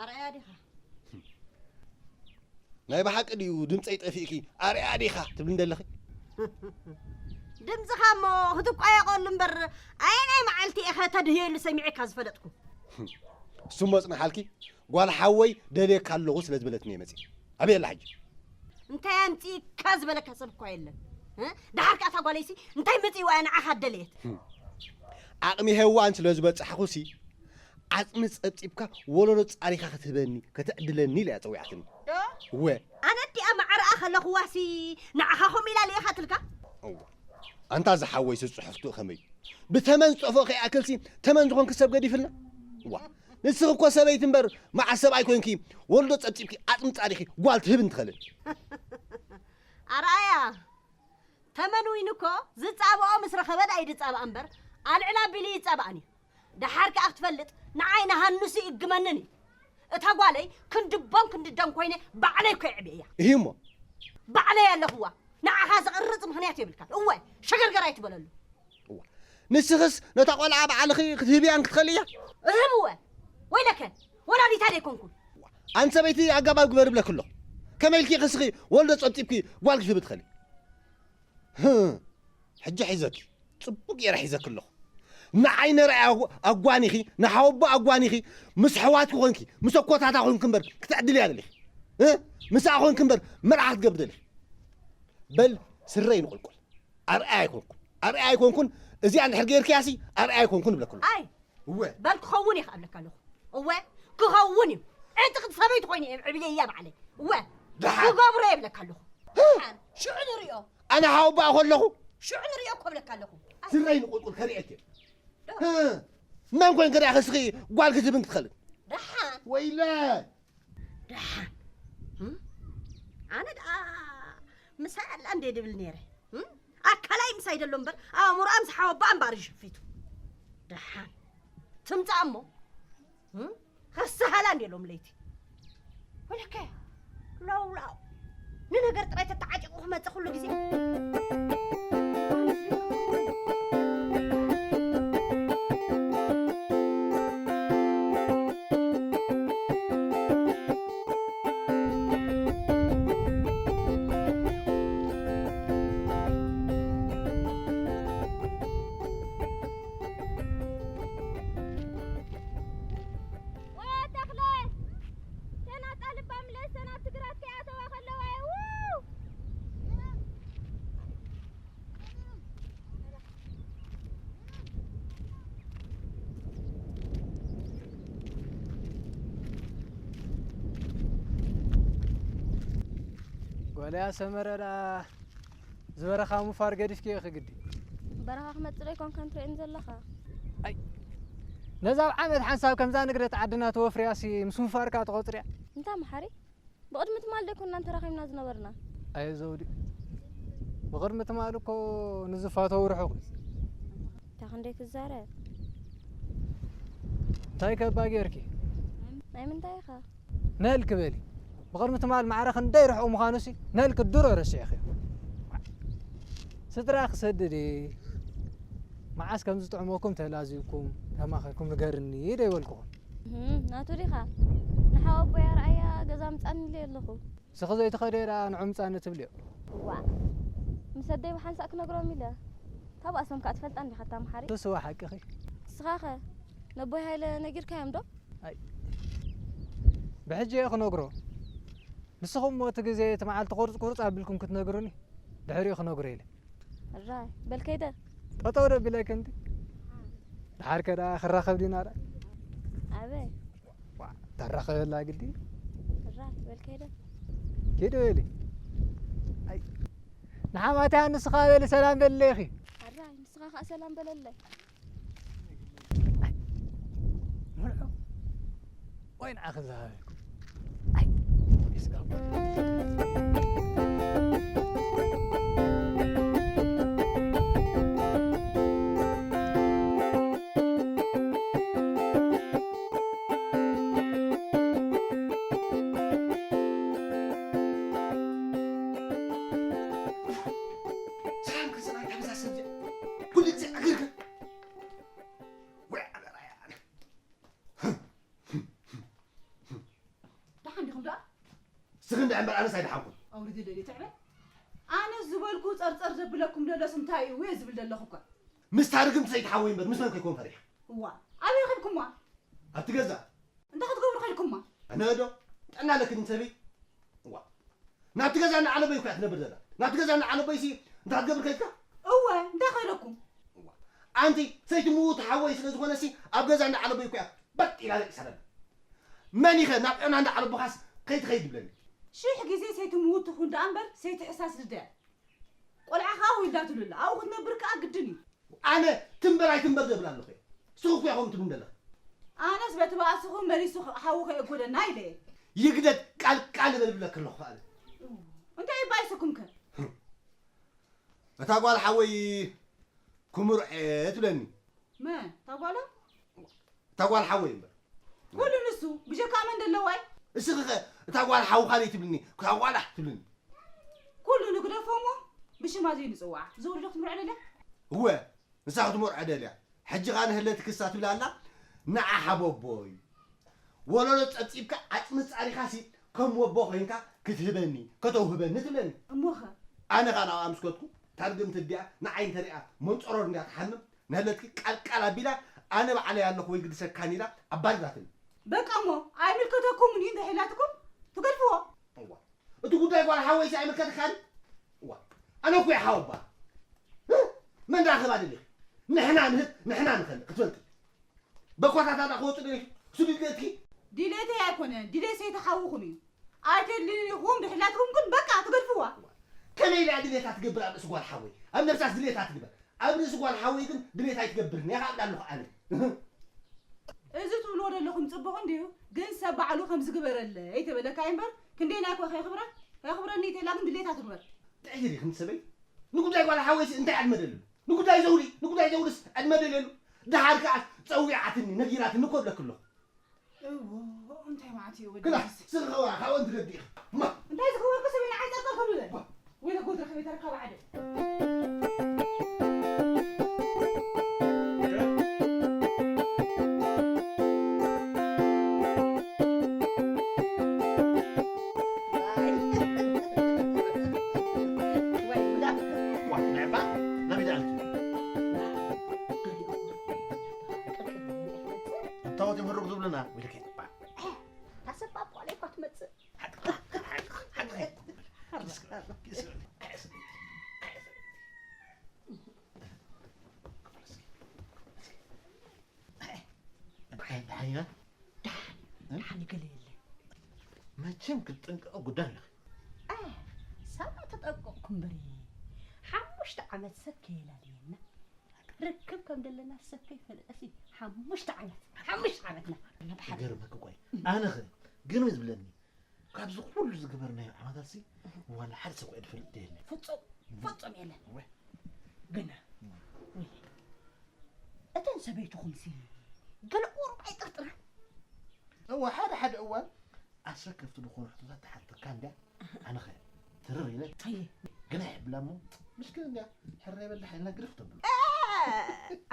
ኣርኣያ ዲኻ? ናይ ብሓቂ ድዩ ድምፀይ ጠፊእኪ ኣርኣያ ዲኻ ትብሊ እንደለኺ? ድምፅኻ እሞ ክትቋየቐሉ እምበር ኣየናይ መዓልቲ ኢኸ ተድህየሉ ሰሚዐካ ዝፈለጥኩ? እሱ መፅናሓልኪ ጓል ሓወይ ደልየካ ኣለኹ ስለ ዝበለትኒ እየ መፅእ። ኣበይ ኣላ ሕጂ? እንታይ ኣምፅእካ ዝበለካ ሰብ እኳ የለን። እ? ደሓር ከኣ እታ ጓለይሲ እንታይ መፅእዋ እያ ንዓኻ ደለየት? ዓቕሚ ሄዋን ስለ ዝበፃሕኹሲ ዓፅሚ ፀብፂብካ ወለዶ ፃሪኻ ክትህበኒ ከተዕድለኒ ኢላ እያ ፀዊዓትኒ። ዶ? እወ ኣነ እዲኣ ማዕረኣ ከለኹዋሲ ንዓኻ ከምኡ ኢላ ልኢኻትልካ? እዋ ኣንታ ዝሓወይሲ ፅሑፍቱ ከመይ ብተመን ዝጠፍኦ ከይኣክልሲ ተመን ዝኾንኪ ሰብ ገዲፍልና እዋ ንስኺ እኮ ሰበይቲ እምበር መዓስ ሰብኣይ ኮንኪ ወልዶ ፀብፂብኪ ዓፅሚ ፃሪኺ ጓል ትህብ እንትኸልን ኣርኣያ ተመን ዊን እኮ ዝፃብኦ ምስ ረኸበ ዳይ ድፃብኣ እምበር ኣልዕል ኣቢሉ ይፃብኣን እዩ። ደሓር ከኣ ክትፈልጥ ንዓይ ንሃኑሲ ይእግመንን እዩ። እታ ጓለይ ክንድቦን ክንድደን ኮይነ ባዕለይ እኮ የዕብየያ። ይህ እሞ ባዕለይ ኣለኹዋ። ንዓኻ ዘቕርፅ ምኽንያት የብልካን። እወ ሸገርገር ኣይትበለሉ። እዋ ንስኽስ ነታ ቆልዓ ባዕልኺ ክትህብያን ክትኸልእያ? እህብ እወ ወይለከ ወላዲታ ደይኮንኩን። ኣንቲ ሰበይቲ ኣጋባብ ግበር ይብለኪ ኣለኹ። ከመይ ኢልኪ ክስኺ ወልዶ ጸብጺብኪ ጓል ክትህቢ ትኸሊ? ህም፣ ሕጂ ሒዘኪ፣ ጽቡቕ ገይረ ሒዘኪ ኣለኹ። ንዓይ ነርኣይ ኣጓኒኺ፣ ንሓወቦ ኣጓኒኺ፣ ምስ ኣሕዋትኪ ኮንኪ፣ ምስ ኣኮታታ ኮንኪ እምበር ክትዕድልያ ደሊኺ። እ? ምስኣ ኮንኪ እምበር መርዓ ክትገብሪ ደሊኺ። በል ስረይ ንቑልቁል። ኣርኣያ ኣይኮንኩን። ኣርኣያ ኣይኮንኩን። እዚኣ እንድሕር ገይርክያሲ ኣርኣያ ኣይኮንኩን እብለኪ ኣለኹ። ኣይ እወ። በል ክኸውን እየ ክኣብለካ ኣለኹ። እወ ክኸውን እዩ። ዕጥቕቲ ሰበይቲ ኮይኑ እየ ዕብየያ ባዕለይ። እወ ደሓን። ክገብሮ እየ እብለካ ኣለኹ። ደሓን ሽዑ ንሪኦ። ኣነ ሓወቦኣ ከለኹ ሽዑ ንሪኦ እኮ እብለካ ኣለኹ። ስረይ ንቑልቁል ከርእየኪ እየ። እ፣ መን ኮይንኪ ርኢኺ እስኺ ጓል ክትህብን ክትኸልን? ደሓን። ወይለ ደሓን። እም? ኣነ ደኣ ምሳይ ኣላ እንዴ ድብል ነይረ። እም? ኣካላይ ምሳይ ደሎ እምበር ኣእምሮኣ ምስ ሓወቦኣ እምባር እዩ ሸፊቱ። ደሓን ትምጻእ እሞ እም? ከስሃላ እንዴ ሎም ለይቲ ወለከ ለውላው ንነገር ጥራይ ተተዓጪቑ ክመጽእ ኩሉ ግዜ። ጓለይ ኣሰመረ ደኣ ዝበረኻ ምፋር ገዲፍክዮ ኢኺ ግዲ። በረኻ ክመጽእ ዶ ኣይኮንካን ትርእየኒ ዘለኻ? ኣይ ነዛ ኣብ ዓመት ሓንሳብ ከምዛ ንግደት ዓድና ተወፍርያሲ ምስ ምፋርካ ትቖጽርያ? እንታ መሓሪ ብቕድሚ ትማል ዶ ኣይኮንናን ተራኺብና ዝነበርና? ኣየ ዘውዲ ብቕድሚ ትማል እኮ ንዝፋተው ርሑቕ እዩ። እታ ክንደይ ክዛረብ? እንታይ ከባ ጌርኪ? ናይ ምንታይ ኢኻ? ነልኪ በሊ ብቕድሚ ትማል ማዕረ ክንደይ ርሑቕ ምዃኑሲ ነልኪ ድሮ ረሲዕኽዮ። ስድራ ክሰድድ እየ መዓስ ከም ዝጥዕመኩም ተላዚብኩም ተማኺርኩም ንገርኒ ዶ ኣይበልኩኹም? እህም፣ ናቱ ዲኻ? ንሓው ኣቦይ ኣርኣያ ገዛ ምጻኒ ኢለ ኣለኹ። ንስኺ ዘይትኸድዮ ደኣ ንዑ ምጻኒ ትብልዮ። ዋእ፣ ምስ ኣደይ ብሓንሳእ ክነግሮም ኢለ። ካብ ኣሶም ከኣ ትፈልጣ እንዲኻ እታ መሓሪ። ንሱስ እወ ሓቅኺ። ንስኻኸ ነቦይ ሃይለ ነጊርካዮም ዶ? ኣይ፣ ብሕጂ እየ ክነግሮ። ንስኹም እሞ እቲ ግዜ እቲ መዓልቲ ቁርጽ ቁርጽ ኣቢልኩም ክትነግሩኒ ድሕሪኡ ክነግሮ ኢለ። ሕራይ በል ከይደ። ጠጠው ዶ ቢለኪ እንዲ ድሓርከ ደኣ ክራኸብ ዲና ደኣ ኣበይ ተራኸበላ ግዲ ሕራይ በል ከይደ ኪዲ በሊ ኣይ ንሓማትያ ንስኻ በሊ ሰላም በልለይኺ ሕራይ ንስኻ ከዓ ሰላም በለለይ ምርዖ ወይ ንዓኺ ዝሃበልኩ ኣይ እስካ ሰላም ክርስትና እንታይ በዛ ሰብ ኩሉ ግዜ ዕግርግር ወይ ኣበራያ ኣነ እምበር ኣነስ ኣይደሓንኩን። ኣውርድለይ ትዕበ። ኣነስ ዝበልኩ ጸርጸር ዘብለኩም ደሎስ እንታይ እዩ ዝብል ዘለኹ እኳ። ምስታ ርግምቲ ሰይትሓወይ እምበር ምስ መን ከይኮን ፈሪሓ? እዋ፣ ኣበይ ረኺብኩማ? ኣብቲ ገዛ። እንታይ ክትገብሩ ከይድኩማ? ኣነ ዶ? ጥዕና ኣለክን ሰበይ? እዋ። ናብቲ ገዛ እናዓለበይ እኮ እያ ትነብር ዘላ። ናብቲ ገዛ እናዓለበይ ሲ እንታይ ክትገብር ከይድካ? እወ፣ እንታይ ከይደኩም? እዋ። ኣንቲ ሰይቲ ምዉት ሓወይ ስለ ዝኾነ ሲ ኣብ ገዛ እናዓለበይ እኮ እያ በጥ ኢላ ደቂሳ ዘላ። መን ኢኸ ናብ ዕና እናዓለብኻስ ከይትኸይድ ይብለኒ? ሽሕ ግዜ ሰይቲ ምዉት ትኹን ደኣ እምበር ሰይቲ ሕሳስ ልደ። ቆልዓ ኸኣ ወሊዳትሉ ኣላ። ኣብኡ ክትነብር ከኣ ግድን እዩ። ኣነ ትንበር ኣይትንበር ዘብል ኣለኹ እየ። ንስኺ እኮ ኢኹም ትብሉ ዘለኹ። ኣነስ በቲ ባእስኹም መሊሱ ሓዊ ከየጎደና ኢለ እየ። ይግደድ ቃል ቃል እበል እብለኪ ኣለኹ ኣነ። እንታይ እዩ ባእስኩም ከ? እታ ጓል ሓወይ ክምርዖ እየ ትብለኒ። መን? እታ ጓላ? እታ ጓል ሓወይ እምበር። ኩሉ ንሱ፣ ብጀካ መን ደለዋይ? እስኺ ኸ እታ ጓል ሓውኻ ደይ ትብልኒ፣ እታ ጓላ ትብልኒ። ኩሉ ንግደፎ እሞ ብሽማ ዘይንጽውዓ። ዝወለዶ ክትምርዖ ደልያ? እወ፣ ንሳ ክትምርዖ ደልያ። ሕጂ ኸኣ ንህለትኪ እሳ ትብል ኣላ፣ ንዓ ሓቦቦይ። ወለሎ ጸብጺብካ ዓጽሚ ጻሪኻሲ ከም ወቦ ኮይንካ ክትህበኒ፣ ከተውህበኒ ትብለኒ። እሞኸ? ኣነ ኸኣ ናብኣ ምስ ከድኩ፣ እታ ርግምቲ እዲኣ ንዓይ እንተሪኣ መንጸሮር እንድያ ትሓምም፣ ንህለትኪ ቃል ቃል ኣቢላ፣ ኣነ ባዕለይ ኣለኹ ወይ ግድሰካን ኢላ ኣባሪራትኒ። በቃ እሞ ኣይምልከተኩምን እዩ እንድሕር ኢላትኩም ትገድፍዎ። እዋ፣ እቲ ጉዳይ ጓል ሓወይሲ ኣይምልከተካን። እዋ፣ ኣነ እኮ እየ ሓወባ። እ? መን ደኣ ክህባ ደሊኺ? ንሕና ንህብ፣ ንሕና ንኸልእ ክትፈልጢ። በኳታታና ክወጽእ ደሊኺ? እሱ ድሌትኪ? ድሌተይ ኣይኮነን፣ ድሌት ሰይቲ ሓውኹም እዩ። ኣይተድልዩን ኢኹም፣ ድሕላትኩም ግን በቃ ትገድፍዋ። ከመይ ኢላ ድሌታ ትገብር ኣብ ርእሲ ጓል ሓወይ? ኣብ ነብሳስ ድሌታ ትግበር። ኣብ ርእሲ ጓል ሓወይ ግን ድሌት ኣይትገብርን እያ፣ ካብ ኣለኹ ኣነ። እዚ ትብልዎ ዘለኹም ጽቡቕ እንድዩ፣ ግን ሰብ ባዕሉ ከምዚ ግበረለይ ተበለካ እምበር፣ ክንደይና እኳ ከየኽብራ፣ ከየኽብረኒ ተላ ግን ድሌታ ትግበር። ጥዕይር ኢኽን ሰበይ። ንጉዳይ ጓል ሓወይሲ እንታይ ዕድመ ደልሉ? ንጉዳይ ዘውዲ፣ ንጉዳይ ዘውድስ ዕድመ ደልሉ። ደሓር ከኣ ጸዊዓትኒ፣ ነጊራትኒ እኮ እብለኪ ኣለኹ። እዎ፣ እንታይ ማለት እዩ ወዲ ክላ፣ እዚ? ስርኸዋ፣ ካብኦም ትገዲ ኢኻ። ማ? እንታይ ዝኸበርኩ ሰብ ኢና ዓይጠርጠር ከብለ? ዋ። ወይ ለጎ ዝረኸበ ተረካባ ሓደ። ዋ፣ ንዕባ፣ ናበይ ደኣልኪ? እንታወት እዮም ህሩግ ዝብሉና? ወይለከ፣ ባ። ኣሰባብ ቆልዓ እኳ ትመጽእ። ደሓን፣ ደሓን ኢና? ደሓን፣ ደሓን ገለ የለን። መቸም ክትጥንቀቕ ግዳ ኣለኺ። ኣይ፣ ሳባ ተጠንቀቕኩ እምበሪ። ሓሙሽተ ዓመት ሰብ ከየላልየና። ርክብ ከም ዘለና ሰብ ከይፈለጠሲ ሓሙሽተ ዓመት፣ ሓሙሽተ ዓመትና። ብሓደ። ይገርመኪ ቆይ፣ ኣነኸ ግርም ዝብለኒ፣ ካብዚ ኩሉ ዝገበርናዮ ዓመታትሲ ዋላ ሓደ ሰብ እኳ ድፈልጥ የለን። ፍጹም፣ ፍጹም የለን። እወ። ግና፣ እም። ወይ፣ እተን ሰበይትኹምሲ ገለ ቁሩብ ኣይጥርጥራን? እወ፣ ሓደ ሓደ እዋን ኣሰከፍቲ ዝኾኑ ሕቶታት ትሓተካ እንድያ። ኣነኸ ትርር ኢለ። ኣየ። ግና ይብላ እሞ፣ ምስኪን እንድያ፣ ሕራይ በል ደሓን ኢልና ግርፍ ተብሎ። እ፣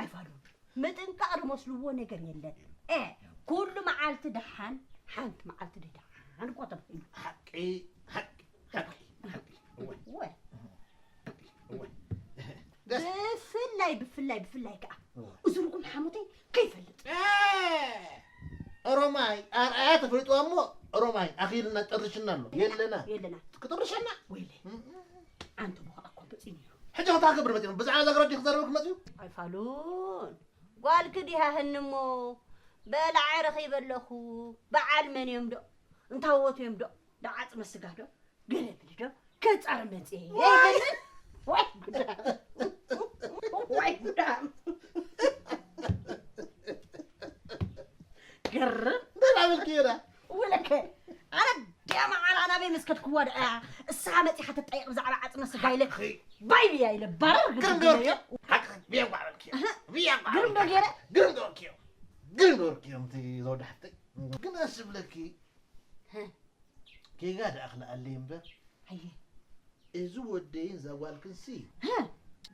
ኣይፋሉን። ምጥንቃቕ ዝመስልዎ ነገር የለን። እ፣ ኩሉ መዓልቲ ደሓን፣ ሓንቲ መዓልቲ ደይደሓን እኮ ተባሂሉ። ሓቂ፣ ሓቂ፣ ሓቂ፣ ሓቂ። እወ። እወ። እወ። ደስ። ብፍላይ፣ ብፍላይ፣ ብፍላይ ከኣ እወ። እዚ ርጉም ሓሞተይ ከይፈልጥ። እ፣ ኦሮማይ ኣርኣያ ተፈሊጥዋ እሞ ኦሮማይ ኣኺልና ጨርሽና ኣሎ። የለና። የለና። ክጥርሸና? ወይለ። እም፣ እም። ኣንተ ቦኻ እኮ መጺኡ ነይሩ። ሕጂ ከታ ክብር መጺኡ። ብዛዕባ እዛ ገረድ ክዛረበልኩ መጺኡ? ኣይፋሉን። ጓልኪ ዲሃ ህኒ እሞ በላዐ ረኺበ ኣለኹ። በዓል መን እዮም ዶ? እንታዎት እዮም ዶ? ዶ ዓጽመ ስጋ ዶ? ገለ ብል ዶ? ከጻር መጽኤ። ወይ! ወይ ጉዳም። ወይ ጉዳም። ገርም። ደህና በልክዮ ዳ? ወለከ፣ ኣነ ዲያ መዓላ ናበይ መስከትክዋ ደኣ? እሳ መጺኻ ትጠይቕ ብዛዕባ ዓጽመ ስጋ ኢለ። ኣኺ። ባይ ብያ ኢለ ባረር ግርም ግዜ ዶ ገይረ። ሓቂ፣ ብያ ጓዕ በልክዮ። ኣህ። ብያ ጓዕ ግርም ዶ በልክዮ። ገይረ? ግርም ዶ በልክዮ። ግርም ዶ በልክዮ፣ እምቲ ዘወዲ ሓፍተይ። ግን ኣስብለኪ። ህ። ጌጋ ደኣ ክልኣለይ እምበር። ኣየ። እዚ ወደይን እዛ ጓልክንሲ። ህ።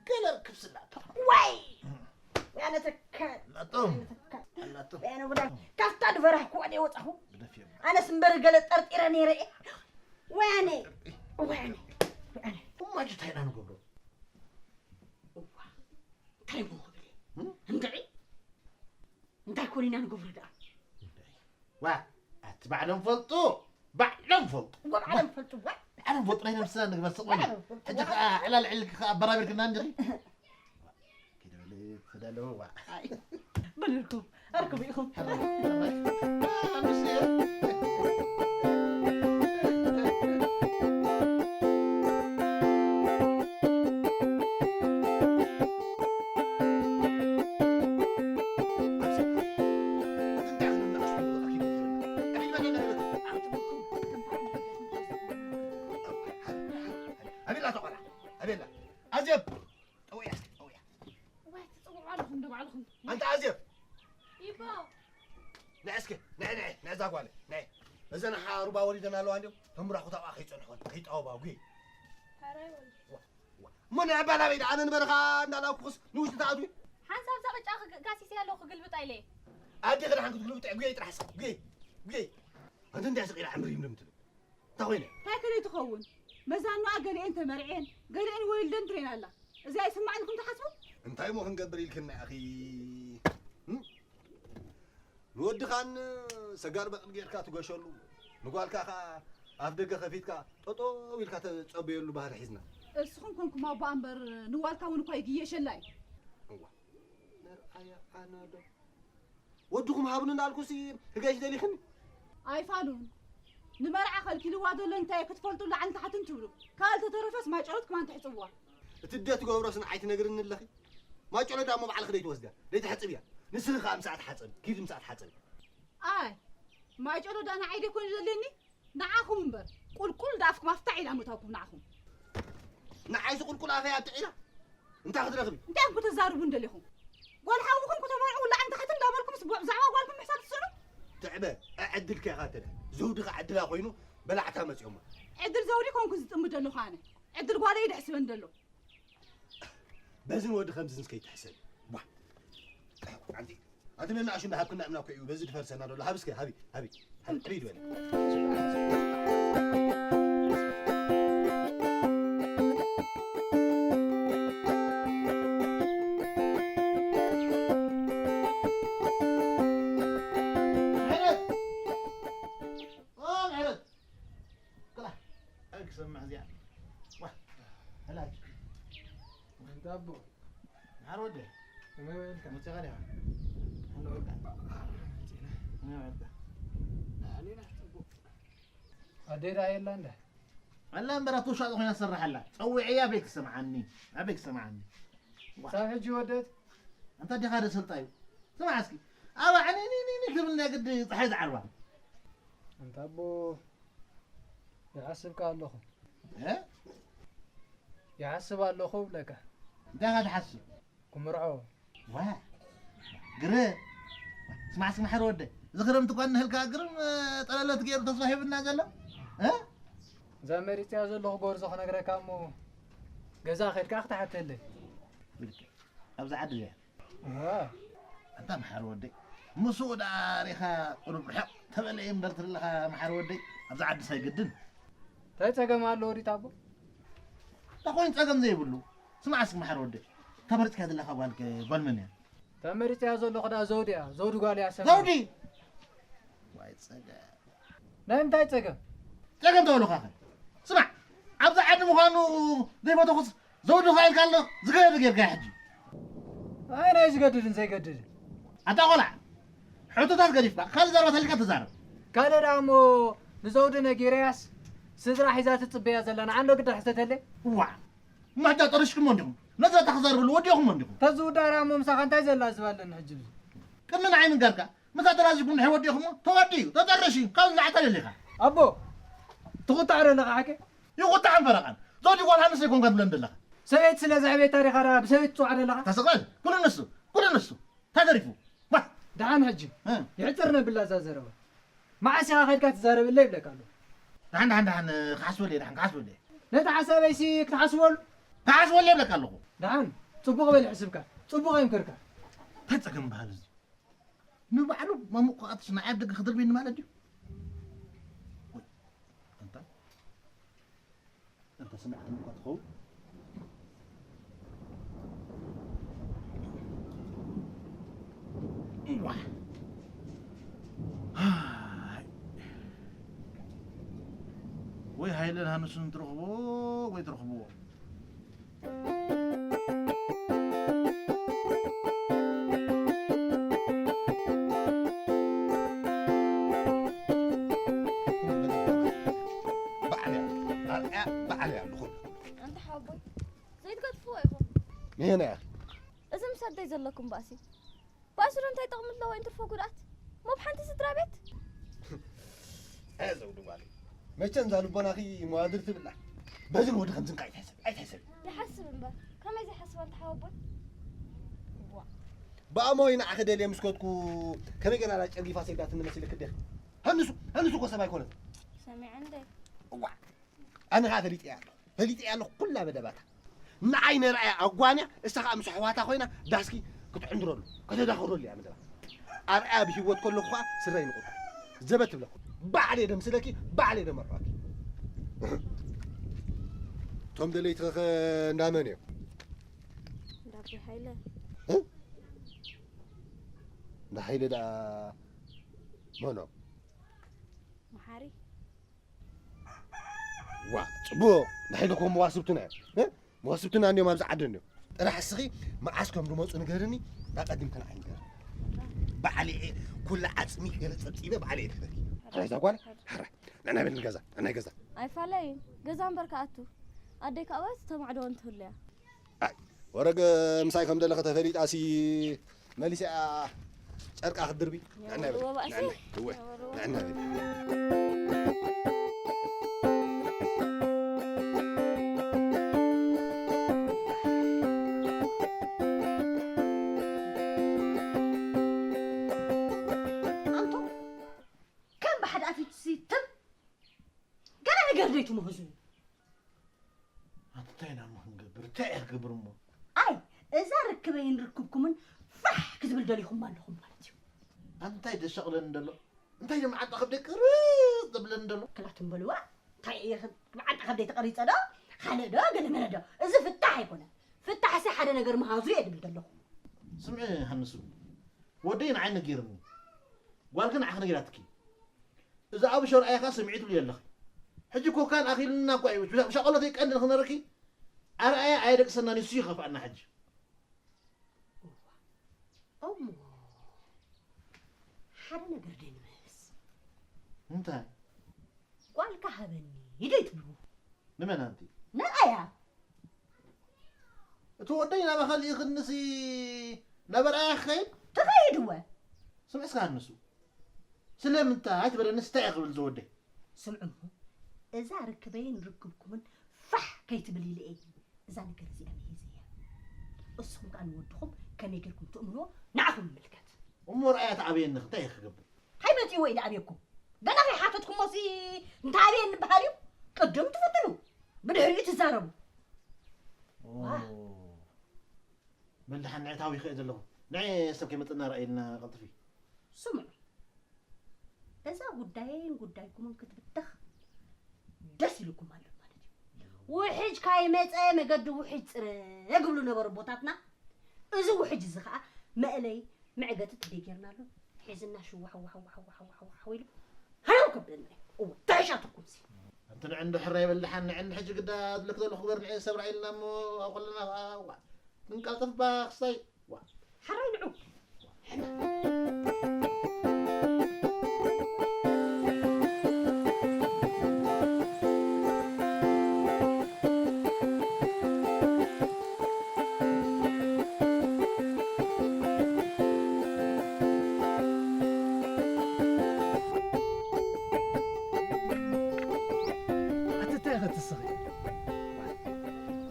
ገለ ክብስላቶ። ዋይ! ያነ ተካል። ኣላቶም። ያነ ተካል። ኣላቶም። ያነ ወዳ። ካብታ ድፈራህኩዋ ደይ ወጻኹ። ግደፍዮም። ኣነስ እምበር ገለ ጠርጢረ ነይረ እየ። ወያነ፣ ወያነ፣ ወያነ። እሞ ሕጂ እንታይ ኢና ንገብሮ? እዋ፣ እንታይ እሞ ክብል እየ? እም? እንድዒ፣ እንታይ ኮን ኢና ንገብሮ ደኣ? እንድዒ። ዋ፣ ኣቲ ባዕሎም ፈልጡ፣ ባዕሎም ፈልጡ። እዋ፣ ባዕሎም ፈልጡ፣ ዋ። ባዕሎም ፈልጡ፣ ናይ ነብስና ንግበር ስቕ በሊ። ባዕሎም ፈልጡ፣ ሕጂ ዋ። ከኣ ዕላል ዕልልኪ ከኣ ኣበራቢርክና እንዲኺ። ኪድ በሊ፣ ክደለዎ፣ ዋ። ኣይ፣ በልልኩም፣ ኣርክቡ ኢኹም። ሕራይ፣ ሕራይ። ኣምስየ። ኣቤላ ተቆላ፣ ኣቤላ። ኣዜብ፣ ጠውያ እስኪ፣ ጠውያ። እዋይ፣ ትጽውዑ ኣለኹም ዶ ባዕልኹም? ኣንታ ኣዜብ። ይቦ። ንዒ እስኪ፣ ንዒ፣ ንዒ፣ ንዒ እዛ ጓል፣ ንዒ። እዘን ሓ ሩባ ወሊደን ኣለዋ እንዲዮም፣ ተምራኹ ታብኣ ከይጸንሑወን፣ ከይጣወባ፣ ጉይ። ኧረ ይወልድ። ዋ፣ ዋ። እሞ ንዕባ ናበይ ደኣ? ኣነ ንበረኻ እንዳላኩኽስ ንውሽጢ ተኣትዊ? ሓንሳብ እዛ ቅጫ ክግ-፣ ጋሲሰ ኣለኹ ክግልብጣ ኢለ። ኣዴኺ ደሓን ክትግልብጥያ፣ ጉየይ ጥራሕ እስኪ፣ ጉየይ፣ ጉየይ። ኣንቲ እንታይ ስቕ ኢላ ዕምሪ ይምልም ትብል? እንታይ ኮይነ? እንታይ ከደይ ትኸውን? መዛኑኣ ገሊኤን ተመርዕየን፣ ገሊኤን ወሊደን ትሬን ኣላ። እዚ ኣይስማዕን ኢልኩም ትሓስቡ? እንታይ እሞ ክንገብር ኢልክና ኢኺ? እም? ንወድኻን ሰጋር በቕሊ ጌርካ ትገሸሉ፣ ንጓልካ ኸኣ ኣፍ ደገ ከፊትካ ጠጠው ኢልካ ተጸበየሉ ባህሊ ሒዝና። እስኹም ኮንኩም ኣቦኣ እምበር ንዋልታ እውን እኳ ይግየሸላ እዩ። እዋ፣ ነርኣያ ኣነ ዶ ወድኹም ሃብኒ እንዳልኩሲ ክገሽ ደሊኽኒ? ኣይፋሉን። ንመርዓ ከልኪልዋ ዘሎ እንታይ ክትፈልጡ ላዕልን ታሕትን ትብሉ። ካልእ ተተረፈስ ማጨሎት ከማን ትሕጽብዋ። እቲ ደትገብሮስ ንዓይ ትነግርኒ ኣለኺ? ማጨሎ ዳሞ ባዕልኺ ደይትወስድያ፣ ደይትሕጽብያ። ንስኺ ከኣ ምሳኣ ተሓጸቢ፣ ኪዲ ምሳኣ ተሓጸቢ። ኣይ፣ ማጨሎ ዳ ንዓይ ደይኮነ ዘድልየኒ? ንዓኹም እምበር፣ ቁልቁል ዳፍኩም ኣፍታዕ ኢላ ምእታውኩም ንዓኹም። ንዓይሲ ቁልቁል ኣፈይ ኣብትዕ ኢላ? እንታይ ክትረኽቢ? እንታይ ኢኹም ክትዛርቡ እንደሊኹም? ጓል ሓውኹም ክተመርዑ ላዕልን ታሕትን እንዳበልኩምስ ብ-፣ ብዛዕባ ጓልኩም ምሕሳብ ትስእኑ? ትዕበ፣ ኣዕድልካ ኢኻ ትልሕ። ዘውዲ ኸዓ ዕድላ ኮይኑ በላዕታ መጺኦማ። ዕድል ዘውዲ ኮንኩ ዝጥምት ዘለኹ ኣነ። ዕድል ጓለይ እዩ ደሕስበን ዘሎ። በዝን ወዲ ከምዝን እስከ ይትሕሰብ። ቧ። ኣንቲ፣ ኣንቲ ነናእሹ እንዳሃብክና እምና እኮ እዩ። በዚ ድፈርሰና ደሎ። ሃብ እስከ፣ ሃቢ፣ ሃቢ። ሃቢ፣ ዕብይ ዝበለ። ምሕረት! ኦ፣ ምሕረት! ክላ፣ ኣይ ክሰምዕ እዚኣ። ዋ፣ ኣላች። እንታ ኣቦ። መሓር ወደ። ከመይ ውዒልካ? መጺኻ ዲኻ? እንዶ ውዒልካ? መጺና። ከመይ ውዒልካ? ኣዴ ደኣ የላ እንደ? ኣላ እምበር ኣብቲ ውሻጦ ኮይና ትሰርሕ ኣላ። ጸዊዐያ ኣበይ ክሰምዓኒ? ኣበይ ክሰምዓኒ? ዋ። ክሳብ ሕጂ ወደት? ኣንታ ዲኻ ዶ ሰልጣዩ? ስማዕ እስኪ። ኣብ ዓዕኒኒኒ ክብል ናይ ግዲ ጸሓይ ዝዓርባ። ኣንታ ኣቦ። ይሓስብካ ኣለኹ። እ? ይሓስብ ኣለኹ እብለካ። እንታይ ኢኻ ትሓስብ? ክምርዖ። ዋ፣ ግረ። ስማዕ እስኪ መሓሪ ወደይ። እዚ ክረምቲ እኳ እንሀልካ ግርም፣ እ፣ ጠለለት ገይሩ ተስፋ ሂብና ዘሎ። እ? እዛ መሪፅያ ዘለኹ ጎርዞ ክነግረካ እሞ ገዛ ከድካ ክትሓተለይ። ብልክዕ። ኣብዚ ዓዲ እያ። እዋ። ኣንታ መሓሪ ወደይ፣ ምስኡ ደኣ ሪኻ ቁሩብ ርሕቕ ተበለ እየ እምበር ትብለኻ መሓሪ ወደይ፣ ኣብዚ ዓድስ ኣይግድን። እንታይ ጸገም ኣለዎ ዲታ ኣቦ? እንታይ ኮይኑ ጸገም ዘይብሉ? ስማዕ እስኪ መሓሪ ወደይ፣ እታ መሪጽካያ ዘለኻ ጓል ከ ጓል መን እያ? እታ መሪጸያ ዘለኹ ደኣ ዘውዲ እያ። ዘውዲ ጓል እያ ሰማይ። ዘውዲ? ዋይ ጸገም። ናይ ምንታይ ጸገም? ጸገም ተበሉኻኸ? ስማዕ፣ ኣብዚ ዓዲ ምዃኑ ዘይፈተኹስ ዘውድኻ ኢልካ ኣሎ፣ ዝገደደ ጌርካ ሕጂ። ኣይ፣ ናይ ዝገድድን ዘይገድድን። ኣታ ቖልዓ፣ ሕቶታት ገዲፍካ፣ ካልእ ዘረባ ተሊካ ተዛረብ። ካልእ ደኣ እሞ ንዘውዲ ነጊረያስ፣ ስድራ ሒዛ ትጽበያ ዘላ ንዓንዶ ግዳ ሕተተለይ? እዋዕ፣ እሞ ሕጂ ጠሪሽኩሞ እንዲኹም። ነዛ እታ ክዛረበሉ ወዲእኹሞ እንዲኹም። ተዝውዳእ ደኣ እሞ ምሳኻ እንታይ ዘላዝብ ኣለኒ ሕጂ? ቅድሚ ንዓይ ምንጋርካ፣ ምሳ ተላዚብኩም ድሕሪ ወዲእኹሞ፣ ተወዲኡ፣ ተጠርሽ እዩ፣ ካብ ንላዕሊ ተደሊኻ። ኣቦ፣ ትቑጣዕ ዶ ኣለኻ ሓቂ? ይቑጣዕን ፈረቓን። ዘውዲ ጓል ኣንስተይቲ ኮንካ ትብለን ዘለኻ። ሰበይቲ ስለ ዘዕበየታ ዲኻ ደኣ ብሰበይቲ ትጽዋዕ ዘለኻ? ተስቕል፣ ኩሉ ንሱ፣ ኩሉ ንሱ። እንታይ ተሪፉ? ዋ! ደሓን ሕጂ፣ እ። ይሕጽር ነብላ እዛ ዘረባ። መዓስ ኢኻ ከድካ ትዛረበለይ ይብለካ ኣለኹ። ደሓን፣ ደሓን፣ ደሓን፣ ክሓስበሉ እየ፣ ደሓን፣ ክሓስበሉ እየ። ነቲ ሓሳበይሲ ክትሓስበሉ? ክሓስበሉ እየ ይብለካ ኣለኹ። ደሓን፣ ጽቡቕ በል ሕስብካ፣ ጽቡቕ ኣይምከርካ። እንታይ ጸገም በሃል እዚ? ንባዕሉ ማሙቕ ክኣትስ ንዓይ ኣብ ደገ ክድርብየኒ ማለት ድዩ? ወይ፣ ኣንታ፣ እንተ ስምዕትኒ እኳ ትኸውን። እዋ። ወይ ሃይለን ሃንሱን ትረኽቦ ወይ ትረኽብዎ። ባዕልያ፣ ኣርኣያ ባዕልያ ኣለኹ። ኣንታ ሓወቦይ፣ ዘይትገድፍዎ ኢኹም። ንየና ኢኺ። እዚ ምስ ኣደይ ዘለኩም ባእሲ፣ ባእሲ ዶ እንታይ ጥቕሚ ኣለዎ? ይንትርፎ ጉድኣት። ሞብ ሓንቲ ስድራ ቤት። ኣየ ዘውዲ ጓለይ። መቸም እዛ ልቦናኺ መዋድር ትብላ። በዚ ንወዲ ከምዚ እንካ ኣይትሕሰብ፣ ኣይትሕሰብ። ይሓስብ እምበር፣ ከመይ ዘይሓስብ ኣንታ ሓወቦይ? ዋ። ብኣሞ ንዓኺ ደልየ ምስ ከድኩ ከመይ ገና ጨንጊፋ ሰይዳትኒ መሲልኪ ዲኺ? ሃንሱ፣ ሃንሱ እኮ ሰብ ኣይኮነን። ሰሚዐ እንደ። እዋ። ኣነ ኸኣ ፈሊጠያ ኣለኹ። ፈሊጠያ ኣለኹ ኩላ መደባታ። ንዓይ ነርኣያ ኣጓንያ፣ እሳ ኸኣ ምስ ኣሕዋታ ኮይና ዳስኪ ክትዕንድረሉ፣ ከተዳኽረሉ እያ መደባ። ኣርኣያ ብህይወት ከለኹ ኸኣ ስረ ይንቑርኩ። ዘበት ትብለኩ። ባዕለይ ደምስለኪ፣ ባዕለይ ደመርዖኪ። እቶም ደለይትኸ እንዳመን እዮም? እንዳቢ ሃይለ። እ? እንዳ ሃይለ ደኣ መኖ? መሓሪ። ዋ፣ ጽቡቕ። ንሕና እኮ መዋስብትና እዮም። እ? መዋስብትና እንዲዮም ኣብዚ ዓዲ እንዲዮም። ጥራሕ እስኺ መዓስ ከም ዝመጹ ንገርኒ፣ ኣቐዲምኪ ንዓይ ንገርኒ። ባዕለይ እየ ኩላ ዓጽሚ ገለ ጸብጺበ ባዕለይ እየ ድሕረኪ። ሕራይ እዛ ጓል፣ ሕራይ። ንዕና በል ንገዛ፣ ንዕና ገዛ። ኣይፋለይን። ገዛ እምበር ክኣቱ። ኣደይ ከኣ ወስ ተማዕዶ እንትህሉ እያ። ኣይ፣ ወረገ ምሳይ ከም ዘለኸ ተፈሊጣሲ መሊሰ ጨርቃ ክትድርቢ። ንዕና በል፣ ንዕና፣ እወ፣ ንዕና በል። ኣንቶ፣ ከም ብሓደ ኣፊትሲ ትም ገለ ነገር ዘይትምህዙ። ኣቲ እንታይ ኢና እሞ ክንገብር? እንታይ እየ ክገብር እሞ? ኣይ፣ እዛ ርክበይን ርክብኩምን ፋሕ ክትብል ደሊኹም ኣለኹም ማለት እዩ። ኣቲ እንታይ ደሸቕለኒ ደሎ? እንታይ ደም ዓጣ ከብደይ ቅርጽ ዘብለኒ ደሎ? ክላትም በልዋ። እንታይ እየ ክ-፣ ብዓጣ ከብደይ ተቐሪጸ ዶ? ካልእ ዶ? ገለ መለ ዶ? እዚ ፍታሕ ኣይኮነን። ፍታሕሲ ሓደ ነገር መሃዙ እየ ድብል ደለኹ። ስምዒ ሃንሱ፣ ወደይ ንዓይ ነጊርኒ። ጓል ግን ንዓኺ ነጊራትኪ። እዚ ኣብ ሸርኣይኻ ስምዒት ትብሊ ኣለኺ። ሕጂ ኮካን ኣኺልና እኳ እዩ። ብሻ-፣ ብሻቆሎተይ ቀንዲ ንኽነረኪ ኣርኣያ ኣየደቅሰና፣ ንሱ ይኸፍኣና ሕጂ። እሞ ሓደ ነገር ደይ ንምስ። እንታይ? ጓልካ ሃበኒ ኢዶ ይትብሉ። ንመን ኣንቲ? ንኣያ። እቲ ወደይ ናባኻ ልኢኽንሲ ናብ ኣርኣያ ክኸይድ? ትኸይድ እወ። ስምዒ እስካ ንሱ። ስለምንታይ ትበለንስ እንታይ እየ ክብል ዝወደይ? ስምዑ እሞ፣ እዛ ርክበይን ርክብኩምን ፋሕ ከይትብል ኢለ እየ እዛ ነገር እዚኣ ምሂዘያ። እስኹም ከኣ ንወድኹም ከመይ ጌርኩም ትእምንዎ ንዓኹም ይምልከት። እሞ ርኣያ ትኣብየኒ እንታይ እየ ክገብር? እንታይ መጺእዎ ኢለ ኣብየኩም? ገና ከይሓተትኩሞሲ እንታይ ኣብየኒ በሃል እዩ? ቅድም ትፍትኑ፣ ብድሕሪኡ ትዛረቡ። ኦ። ዋ። በል ደሓን ንዒ ታዊኸ እየ ዘለኹ። ንዒ ሰብ ከይመጽእና ርኣየልና ቀልጥፊ። ስምዑ። እዛ ጉዳየይን ጉዳይኩምን ክትብተኽ ደስ ኢሉኩም ኣሎ ማለት እዩ። ውሕጅ ካይመጸ መገዲ ውሕጅ ጽረ ዝብሉ ነበሩ ኣቦታትና። እዚ ውሕጅ እዚ ኸኣ መእለይ መዕገቲ ትደይ ጌርናሉ። ሒዝና ሽዋሕ ዋሕ ዋሕ ዋሕ ዋሕ ዋሕ ኢሉ ሃረው ከብለና እዩ። እወ፣ ተሕሻትኩምሲ። ኣንቲ ንዕንዲ ሕራይ በል ደሓን፣ ንዕንዲ ሕጂ ግዳ ድልክ ዘለኹ ግበር፣ ንዒ ሰብ ርኣይልና እሞ ኣብ ከለና ኸኣ፣ ዋ፣ ክንቀልጥፍ ባ ክስታይ፣ ዋ። ሓራይ ንዑ። ኣቲ እንታይ ኢኺ ትስኺ?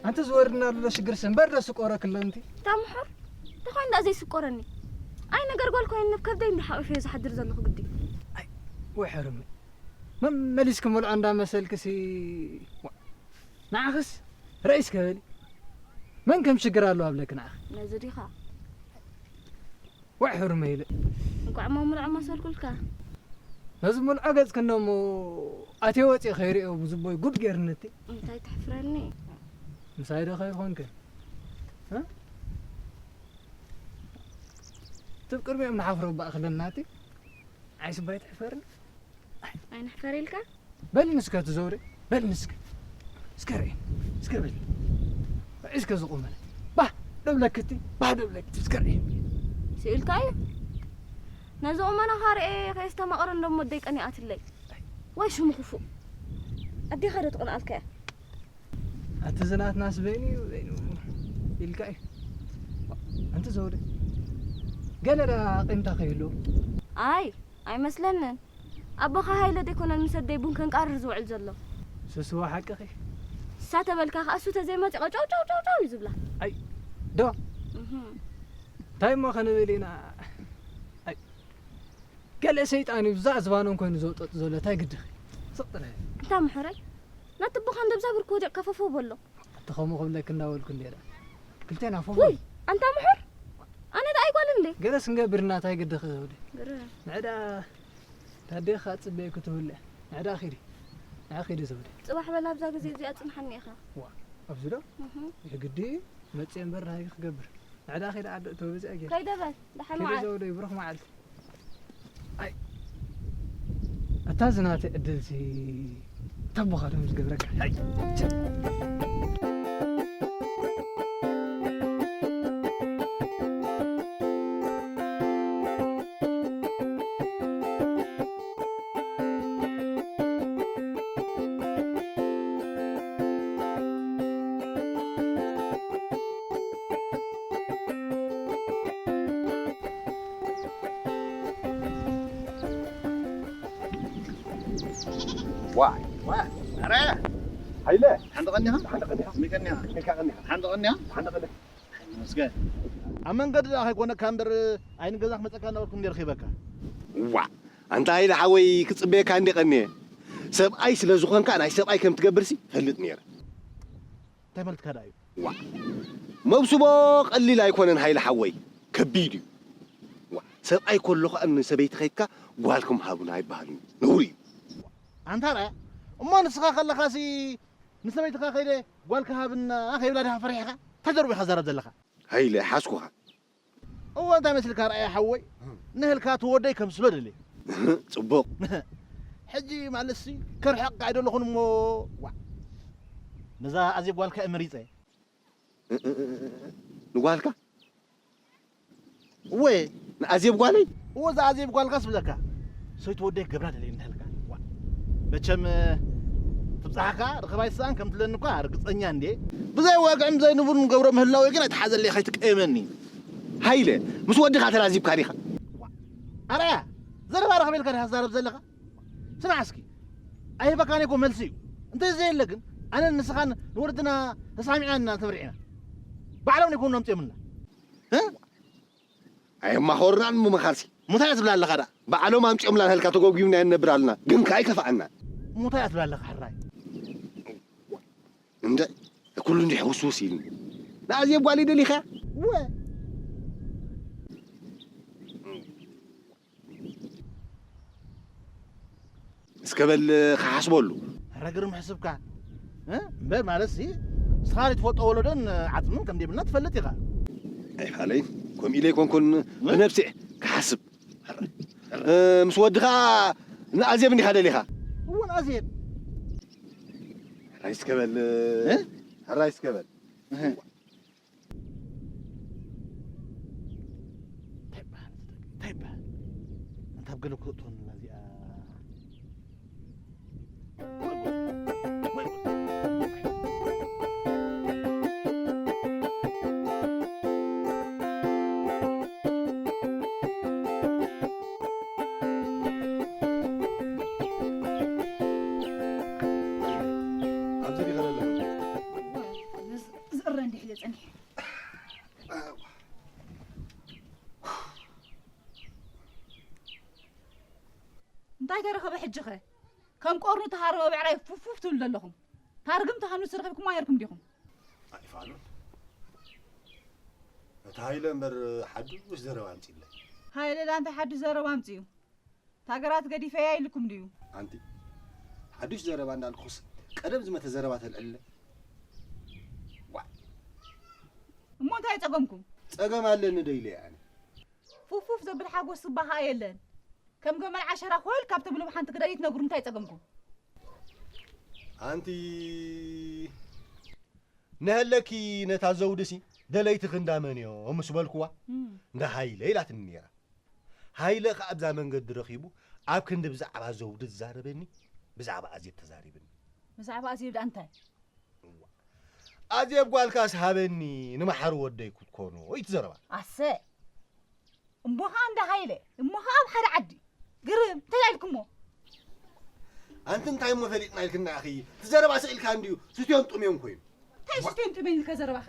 ኣንቲ ዝወርድና ዘሎ ሽግርስ እምበር ዶ ስቆረኪ ኣሎ ኣንቲ? እታ ምሑር፣ እንታይ ኮይኑ ደኣ ዘይስቆረኒ? ኣይ ነገር ጓል ኮይኑ ኣብ ከብደይ እንዲ ሓቂፈዮ ዝሓድር ዘለኹ ግዲ። ኣይ፣ ወይ ሕሩመይ። መመሊስኪ መልዖ እንዳመሰልክሲ፣ ዋ፣ ንዓኽስ ርእይስ ከበሊ። መን ከም ሽግር ኣለዎ ኣብለኪ ንዓኺ? ነዚ ዲኻ? ዋዕ ሕሩመይ ኢለ። እንቋዕ እሞ ምልዖ መሰልኩልካ። ነዚ ሙልዖ ገጽክን ደሞ ኣትየ ወጽየ ከይርእዮ ብዝቦይ ጉድ ጌርኒ እቲ። እንታይ ተሕፍረኒ? ምሳይ ዶ ከይኾንክን? እ? ትብ ቅድሚኦም ንሓፍሮ እባ እኽለና እቲ። ዓይስባይ ትሕፈርኒ? ኣይንሕፈር ኢልካ? በል ንስከ እቲ ዘውደ፣ በል ንስከ። እስከ ርኤ፣ እስከ በል። እስከ ዝቑመ። ባህ፣ ደብለክቲ፣ ባህ ደብለክቲ፣ እስከ ርኤ። ስኢልካ እዩ። ነዚ ቁመናኻ ርኤ ከየስተማቕረ እንዶ እሞ ኣደይ ቀኒኣትለይ። ወይ ሽሙ ክፉእ። ኣዴኻ ዶ ትቕንኣልካ እያ? ኣቲ ዝናትናስ በይኑ እዩ፣ በይኑ ኢልካ እዩ። ኣንቲ ዘውደ፣ ገለ ዳ ቂምታ ከይህልዎ? ኣይ፣ ኣይመስለንን። ኣቦኻ ሃይለ ደይኮነን ምስ ኣደይ ቡን ከንቃርር ዝውዕል ዘሎ። ስስዋ ሓቅኺ። እሳ ተበልካ ከኣ እሱ ተዘይመጺኡ ጨው ጨው ጨው ጨው እዩ ዝብላ። ኣይ፣ ዶ? እህም። እንታይ እሞ ከንብል ኢና? ኣይ፣ ገለ ሰይጣን እዩ ብዛ ዝባኖም ኮይኑ ዘውጠጥ ዘሎ፣ እንታይ ግድኺ? ስቕ ጥራይ። እንታ ምሕረይ፣ ናቲ ኣቦኻ እንዶ ብዛ ብርክ ወዲቕካ ፈፈው በሎ። ኣቲ ከምኡ ክብለኪ እንዳበልኩ እንዴ ዳ። ክልቴና ፈፈው። ውይ፣ ኣንታ ምሕር፣ ኣነ ደኣ ኣይጓል እንዴ? ገለስ እንገብርና፣ እንታይ ግድኺ ዘውደ? ግረ። ንዕዳ ታዴኻ ጽበይ ክትብለ። ንዕዳ ኺዲ። ንዓ ኺዲ ዘውደ። ጽባሕ በላ ኣብዛ ግዜ እዚኣ ጽንሓኒ ኢኻ። ዋ፣ ኣብዚ ዶ? እህ። የግዲ መጽየ እምበር ናይዚ ክገብር። ንዕዳ ኺዲ ዓዲ እተው በዚኣ ጌር። ከይደ በል፣ ደሓን ኺዲ ዋዓል። ዘውደ፣ ብሩኽ መዓልቲ። ኣይ፣ ኣታ ዝናተ ዕድልሲ ተቦኻ ዶ ዝገብረካ? ኣይ፣ ቸ። ዋይ፣ ዋይ፣ ኣረ፣ ሃይለ፣ ሓንቲ ቀኒኻ? ሓንቲ ቀኒኻ? ከመይ ቀኒኻ? ከመይ ቀኒኻ? ሓንቲ ቀኒኻ? ሓንቲ ቀኒኻ? ይመስገን። ኣብ መንገዲ ደኣ ከይኮነካ እምበር፣ ኣይን ገዛ ክመጸካ እናበልኩ እንደ ረኺበካ። ዋ፣ ኣንታ ሃይለ ሓወይ፣ ክጽበየካ እንደ ቀንየ። ሰብኣይ ስለ ዝኾንካ፣ ናይ ሰብኣይ ከም ትገብርሲ ፈልጥ ነይረ። እንታይ ማለትካ ደኣ እዩ? ዋ፣ መብስቦ ቀሊል ኣይኮነን ሃይለ ሓወይ፣ ከቢድ እዩ። ዋ፣ ሰብኣይ ከሎ ኸኣ ንሰበይቲ ከይድካ ጓልኩም ሃቡና ኣይበሃልን እዩ። ነውሪ እዩ። ኣንታ ርኣያ፣ እሞ ንስኻ ከለኻሲ ንሰበይትኻ ከይደ ጓልካ ሃብና ከይብላ ዲኻ ፈሪሕኻ? እንታይ ዘርኡ ኢኻ ትዛረብ ዘለኻ? ሃይለ፣ ሓዝኩኻ። እወ፣ እንታይ መሲልካ ርኣያ ሓወይ? ንህልካ ትወደይ ከምስሎ ደልየ። ጽቡቕ። ሕጂ ማለትሲ ከርሕቕ ኣይደለኹን እሞ፣ ዋ፣ ነዛ ኣዜብ ጓልካ እየ መሪጸ። እ-፣ እ-፣ እ-፣ እ-፣ ንጓልካ? እወ። ንኣዜብ ጓለይ? እወ፣ እዛ ኣዜብ ጓልካ ስብለካ። ሰይቲ ወደይ ክገብራ ደልየ እንድሕልካ። ዋ። መቸም፣ ትብጻሕካ ርኽባ ይስኣን ከም ትብለኒ እኳ ርግጸኛ እንድየ። ብዘይ ዋግዕን ብዘይ ንቡርን ገብሮ ምህላወይ ግን ኣይትሓዘለይ ከይትቀየመኒ። ሃይለ፣ ምስ ወድኻ ተላዚብካ ዲኻ? ዋ። ኣርኣያ፣ ዘረባ ረኽበ ኢልካ ዲኻ ትዛረብ ዘለኻ? ስማዕ እስኪ፣ ኣይህበካን እኮ መልሲ እዩ። እንተ ዘየለ ግን፣ ኣነን ንስኻን ንወለድና ተሳሚዕና ኢና ተመርዒና። ባዕሎም ይኮኑ ኣምጺኦምልና። እ? ኣየማኸሩናን ምምኻርሲ። ሙታይ ትብላ ኣለኻ ደኣ? ባዕሎም ኣምጺኦምልና ንህልካ ተጎጉምና ኢና ንነብር ኣለና። ግን ከኣ ኣይከፍኣና። ሙታይ ትብላ ኣለኻ ሕራይ? እንደ ኩሉ እንዲሕ ውስውስ ኢሉ። ንኣዜብ ጓለይ ደሊኻ? እወ። እስከ በል ክሓስበሉ። ኣረ ግርም ሕስብካ። እ? እምበር ማለትሲ፣ ንስኻ ዘይትፈልጦ ወለዶን ዓጽምን ከም ደይብልና ትፈልጥ ኢኻ። ኣይፋለይን። ከምኡ ኢለ ኣይኮንኩን፣ እ? ብነብሲ ክሓስብ። እ፣ ምስ ወድኻ ንኣዜብ እንዲኻ ደሊኻ? እወ፣ ንኣዜብ። ሕራይ እስከ በል። እ? ሕራይ እስከ በል። እህ። እንታይ ይበሃል? እንታይ ይበሃል? ኣንታ ኣብ ገለ ክእትወኒ እዚኣ። ኣብዚ ዲኻ ዘለኻ? ዝእረ እንዲሕ ኢለ ጸኒሐ። እንታይ ተረኸበ ሕጂኸ? ከም ቆርኑ ተሃረወ ብዕራይ ፉፍ ፉፍ ትብሉ ዘለኹም። ታርግም ተሃኑ ዝረኸብኩም ኣይርኩም ዲኹም? ኣይፋሉን። እቲ ሃይለ እምበር ሓዱሽ ዘረባ ኣምጺእለይ። ሃይለ ዳ እንታይ ሓዱሽ ዘረባ ኣምጺኡ? ታገራት ገዲፈያ ኢልኩም ድዩ? ኣንቲ ሓዱሽ ዘረባ እንዳልኩስ ቀደም ዝመተ ዘረባ ተልዕለ። ዋ፣ እሞ እንታይ ጸገምኩም? ጸገም ኣለኒ ዶ ኢለ ኣነ? ፉፍ ፉፍ ዘብል ሓጎስ እባ ኸኣ የለን። ከም ገመል ዓሸራ ኾል ካብ ትብሉ ሓንቲ ግዳይ ትነግሩ እንታይ ጸገምኩም? ኣንቲ ነህለኪ ነታ ዘውድሲ ደለይቲ ክንዳመንዮ ምስ በልኩዋ እም። እንዳ ሃይለ ኢላትኒ ነይራ። ሃይለ ከኣ ኣብዛ መንገዲ ረኺቡ ኣብ ክንዲ ብዛዕባ ዘውዲ ዝዛረበኒ ብዛዕባ ኣዜብ ተዛሪብኒ። ብዛዕባ ኣዜብ ደኣ እንታይ? እዋ። ኣዜብ ጓልካስ ሃበኒ ንመሓሪ ወደይ ክትኮኖ እዩ እቲ ዘረባ። ኣሰ እሞ ኸኣ እንዳ ሃይለ እሞ ኸኣ ኣብ ሓደ ዓዲ ግርም እንታይ ኢልኩሞ? ኣንቲ እንታይ እሞ ፈሊጥና ኢልክና ኢኺ? እቲ ዘረባ ስቕ ኢልካ እንድዩ ስትዮም ጥምዮም ኮይኑ። እንታይ ስትዮም ጥምዮም ኢልካ ዘረባኸ?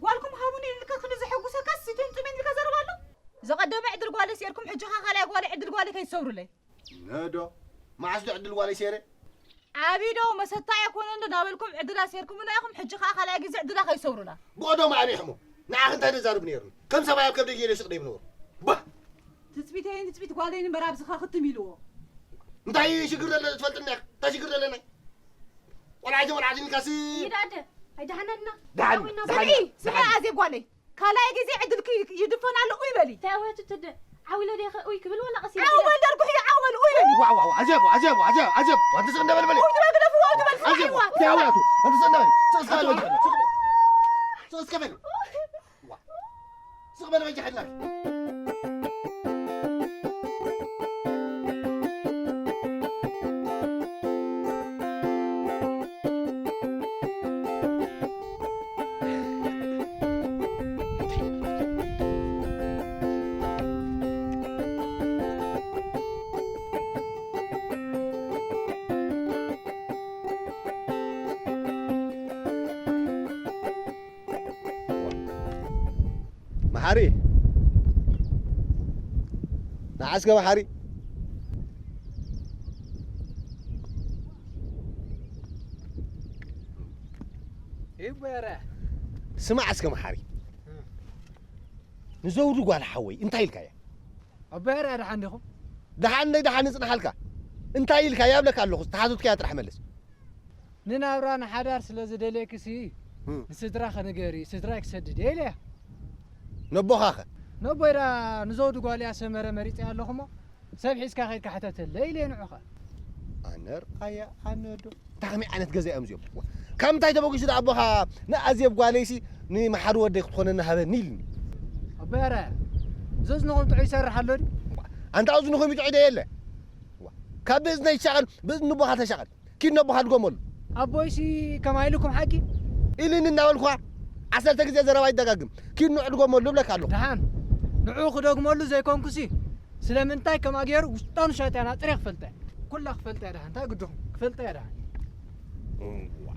ጓልኩም ሃቡኒ ኢልካ ክንዲ ዘሐጉሰካስ ስትዮም ጥምዮም ኢልካ ዘረባ ኣሎ? ዝቐደመ ዕድል ጓለይ ሴርኩም ሕጂ ኸኣ ካልኣይ ጓለይ ዕድል ጓለይ ከይትሰብሩለይ። ነዶ መዓስ ዶ ዕድል ጓለይ ሴረ? ዓቢዶ መሰታ ኣይኮነን ዶ ናበልኩም ዕድላ ሴርኩምና ኢኹም፣ ሕጂ ኸኣ ካልኣይ ግዜ ዕድላ ከይሰብሩላ። ብቐደሙ ኣብይሕሞ ንዓኺ እንታይ ዘዛርብ ነይሩኒ? ከም ሰብኣይ ኣብ ከብደይ ገይረ ስቕ ደይብ ነብሩ። ባህ! ትጽቢተይን ትጽቢት ጓለይን እምበር ኣብዚኻ ክትም ኢልዎ። እንታይ ሽግር ዘለ ትፈልጥኒ ኢኻ? እንታይ ሽግር ዘለና? ቆልዓ ጀመር ዓዲንካሲ ኢዳ ኣደ ኣይደሓነና። ደሓን፣ ሓዊና ደሓን፣ ስምዒ፣ ስምዒ ደሓን። ኣዜብ ጓለይ። ካልኣይ ግዜ ዕድልኪ ይድፈን ኣሎ፣ ኡይ በሊ። እንታይ ኣውያቱ ትደ? ዓው ኢለ ዲኸ ኡይ ክብል ዋላ ቀስ ኢለ ዓው ክብል? በል ደርጉሕ እዩ፣ ዓው በል፣ ኡይ በሊ። ዋው፣ ዋው፣ ኣዜብ፣ ኣዜብ፣ ኣዜብ፣ ኣዜብ፣ ኣንቲ ስቕ እንደ በል በሊ። ኡይ ትበል ግደፍዎ፣ ኡይ ትበል ኣዜብ፣ ፍትሓይዋ። እንታይ ኣውያቱ? ኣንቲ ስቕ እንደ በል። ስቕ እስከ በል። ስቕ እስከ በል። ዋ። ስቕ በል በጃ ሓድላክ። መሓሪ፣ ንዓ እስከ መሓሪ። ይበረ። ስማዕ እስከ መሓሪ። እ። ንዘውዱ ጓል ሓወይ እንታይ ኢልካያ? ኣቦይ ኣርኣያ ደሓን ዲኹም? ደሓን ደይ ደሓን ይጽንሓልካ። እንታይ ኢልካያ እብለካ ኣለኹ፣ ዝተሓተትካያ ጥራሕ መልስ። ንናብራ ንሓዳር ስለ ዝደልየኪሲ፣ እ። ንስድራኺ ንገሪ፣ ስድራይ ክሰድድ እየ ኢለያ። ነቦኻኸ? ነቦይ ደኣ ንዘውዱ ጓልያ ሰመረ መሪጸያ ኣለኹሞ፣ ሰብ ሒዝካ ከይድካ ሕተተለይ ኢለየ ንዑኻ። ኣነ ርኣያ፣ ኣነ ዶ? እንታይ ከመይ ዓይነት ገዛ እዮም እዚኦም? ካብ ምንታይ ተበጊሱ ደኣ ኣቦኻ ንኣዜብ ጓለይሲ ንመሓሪ ወደይ ክትኾነኒ ሃበኒ ኢልኒ? ኣቦይ ኣርኣያ፣ እዚ እዝንኹም ጥዑይ ይሰርሕ ኣሎ ድዩ? ኣንታ እዝንኹም ይጥዑይ ዶ የለ? ካብ ብእዝነይ ትሻቐል፣ ብእዝኒ ኣቦኻ ተሻቐል። ኪድ ነቦኻ ድገመሉ። ኣቦይሲ ከማይ ኢሉኩም ሓቂ? ኢሉኒ እናበልኳ ዓሰርተ ግዜ ዘረባ ይደጋግም። ኪድ ንዑ ድገመሉ እብለካ ኣለኹ። ደሓን ንዑ ክደግመሉ ዘይኮንኩሲ ስለምንታይ ከምኣ ገይሩ ውሽጣኑ ሻጥያና ጥሬ ክፈልጠ። ኩላ ክፈልጠ እያ ደሓን። እንታይ ግድኹም? ክፈልጠ እያ ደሓን። እዋ።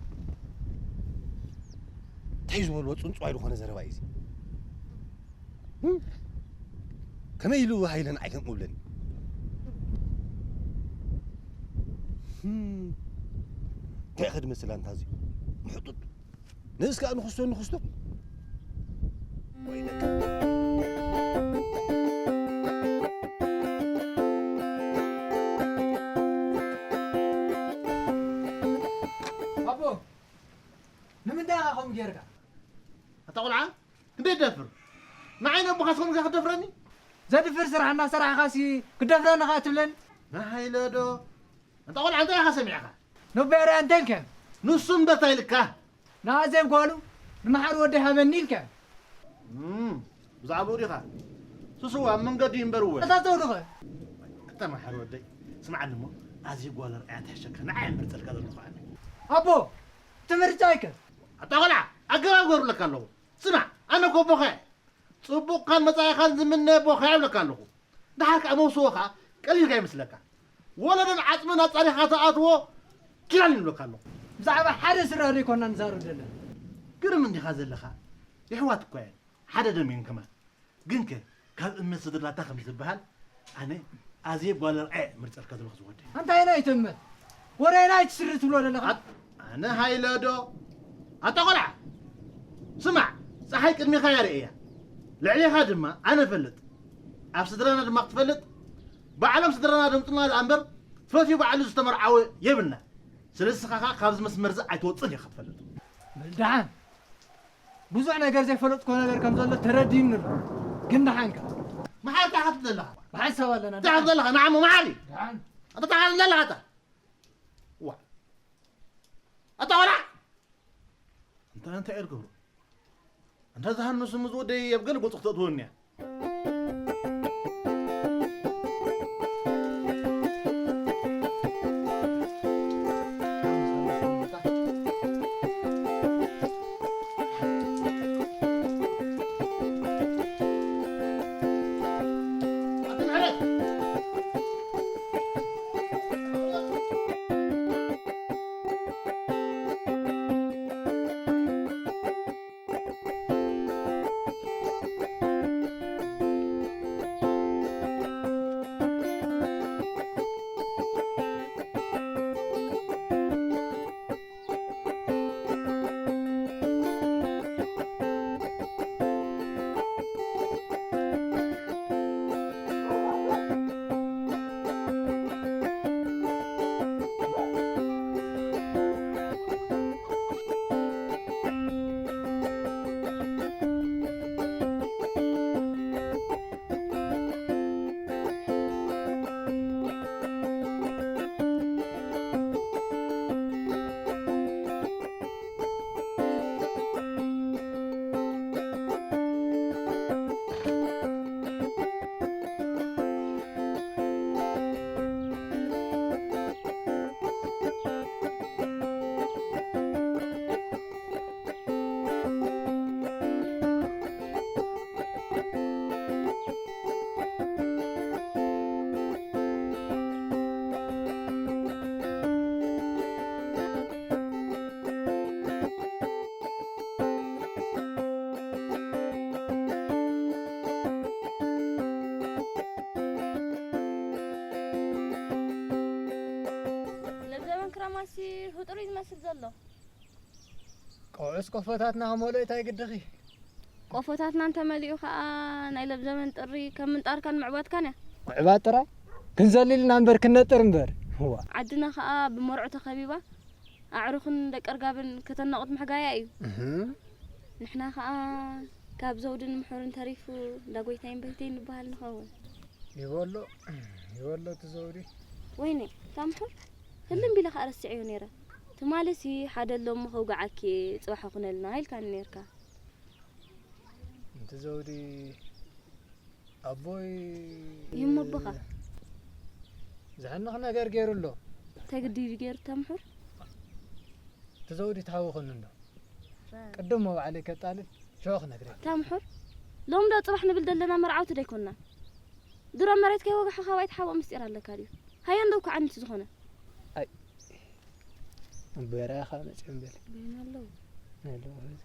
እንታይ ዝበልዎ ጽንጽዋይ ዝኾነ ዘረባ እዩ እዚ? ህም? ከመይ ኢሉ ሃይለ ንዓይ ከምኡ እብለኒ? ህም። እንታይ ከ ድመስል ኣንታ እዚ? ምሕጡጥ። ነዚ ከኣ ንኽስቶ፣ ንኽስቶ። ወይ ደቂ። ኣቦ፣ ንምንታይ ኢኻ ከምኡ ጌርካ? ኣታ ቆልዓ፣ ክንደይ ትደፍር? ንዓይ ነቦኻስ ከምኡ ክትደፍረኒ? ዘድፍር ስራሕ እናሰራሕኻሲ ክደፍረኒ ኸኣ ትብለኒ? ንሃይለ ዶ? ኣንታ ቆልዓ፣ እንታይ ኢኻ ሰሚዕካ? ነቦይ ኣርኣያ እንታይ ኢልካዮ? ንሱ እምበር እንታይ ኢልካ? ንኣዜብ ጓሉ ንመሓሪ ወደይ ሃበኒ ኢልካዮ። እም፣ ብዛዕባኡ ዲኻ? ስስዋ ኣብ መንገዲ እዩ እምበር እወ። እታ ዘውዱ ኸ? ኣታ መሓሪ ወደይ፣ ስምዓኒ እሞ፣ ኣዜብ ጓል ኣርኣያ ትሕሸካ፣ ንዓይ እምበር ጸልካ ዘለኹ ኣነ። ኣቦ፣ እቲ ምርጫይከ? ኣታ ቆልዓ፣ ኣገባብ ገይሩለካ ኣለኹ። ስማዕ፣ ኣነ እኮ ኣቦኻ እየ። ጽቡቕካን መጻኢኻን ዝምነ ኣቦኻ እየ እብለካ ኣለኹ። ደሓር ከኣ መውስቦኻ ቀሊልካ ይመስለካ። ወለዶን ዓጽምን ኣጻሪኻ ትኣትዎ ኪዳን ይብለካ ኣለኹ። ብዛዕባ ሓደ ስድራ ዶ ኣይኮና ንዛረብ ዘለና? ግርም እንዲኻ ዘለኻ። የሕዋት እኳ እየን። ሓደ ደም እየን ከማን። ግንከ ካብ እመት ስድርና እንታይ ከም ዝበሃል ኣነ ኣዜብ ጓል ኣርኣያ እየ ምርጸልካ ዘለኹ ዝወደይ። ኣንታ ኣየናይ እመት? ወረ ኣየናይ ትስሪ ትብሎ ዘለኻ? ኣት-፣ ኣነ ሃይለ ዶ? ኣታ ቆልዓ፣ ስማዕ፣ ጸሓይ ቅድሜኻ እያ ርእያ። ልዕሌኻ ድማ ኣነ እፈልጥ። ኣብ ስድራና ድማ ክትፈልጥ፣ ባዕሎም ስድራና ደምፅና ደኣ እምበር ፈትዩ ባዕሉ ዝተመርዓወ የብልና። ስለዚ ንስኻ ከዓ ካብዚ መስመር እዚ ኣይትወፅእን ኢኻ ትፈልጥ። በል ደሓን፣ ብዙሕ ነገር ዘይፈለጥኩዎ ነገር ከም ዘሎ ተረዲኡኒ ኣሎ። ግን ደሓንካ። መሓሪ እንታይ ክትብል ዘለኻ? ብሓንሳብ ኣለና። እንታይ ክትብል ዘለኻ? ንዓሞ መሓሪ። ደሓን። ኣታ እንታይ ክትብል ዘለኻ ኣታ? ዋ። ኣታ ቆልዓ! እንታይ እንታይ እየ ዝገብሮ? እንታይ ዝሃንሱ ምስ ወደይ ኣብ ገለ ገጹ ክተእትወኒ እያ። ለብዘበን ክራማሲ ህጡር እዩ ዝመስል ዘሎ። ቀውዕስ ቆፎታትና ክመልኦ እንታይ ግድኺ? ቆፎታትና እንተመሊኡ ኸኣ ናይ ለብዘበን ጥሪ ከም ምንጣርካን ምዕባትካን እያ። ምዕባት ጥራይ? ክንዘልል ኢና እምበር ክንነጥር እምበር። እዋ። ዓድና ኸኣ ብመርዑ ተኸቢባ ኣዕሩኽን ደቂ ኣርጋብን ከተናቑት ምሕጋያ እዩ። እህ። ንሕና ኸኣ ካብ ዘውድን ምሑርን ተሪፉ እንዳ ጎይታይን በይተይን ንበሃል ንኸውን። ይበሎ፣ ይበሎ እቲ ዘውዲ። ወይኔ፣ እታ ምሑር ህልም ቢለ ኸኣ ረሲዐዮ ነይረ። ትማሊሲ ሓደ ኣሎ እሞ ከውግዓኪ እየ፣ ጽባሕ ይኹነልና ኢልካኒ ነይርካ። እቲ ዘውዲ ኣቦይ ይህሞ ኣቦኻ? ዘሕንኽ ነገር ገይሩ ኣሎ። እንታይ ግዲ እዩ ገይሩ እታ ምሑር? እቲ ዘውዲ ተሃውኸኒ እንዶ። ቅድም እሞ ባዕለይ ከጣልል፣ ሽዑ ክነግረካ። እታ ምሑር? ሎም ዶ ጽባሕ ንብል ዘለና መርዓውቲ ዶ ኣይኮንናን? ድሮ መሬት ከይወጋሕኻ ባይ ትሓብኦ ምስጢር ኣለካ ድዩ? ሃየ እንደው ከዓኒ እቲ ዝኾነ። ኣይ፣ ኣቦይ ኣርኣያ ኸኣ መጺኦም በል። በይኑ ኣለዉ። ኣለዉ፣ ሕዚ።